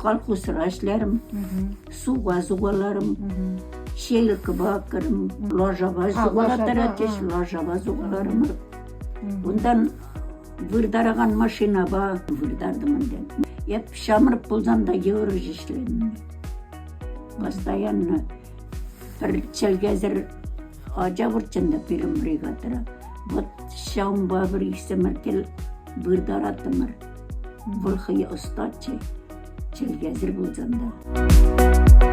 Колхозра ӗҫлерӗм, суха сухаларӑм, ҫелӗкпе акрӑм, лашапа сухалаттаратчӗҫ, лашапа сухаларӑмӑр. Унтан выртаракан машинапа выртартӑм ӗнтӗ. Эп ҫамрӑк пулсан та йывӑр ӗҫ ӗҫленӗ. Постоянно пӗр чӗлхесӗр ача пурччӗ ӗнтӗ пирӗн бригадӑра. Вот ҫавӑнпа пӗр иксӗмӗр тӗл выртараттӑмӑр. Вӑл хӑй ӑстаччӗ, чӗлхесӗр пулсан та.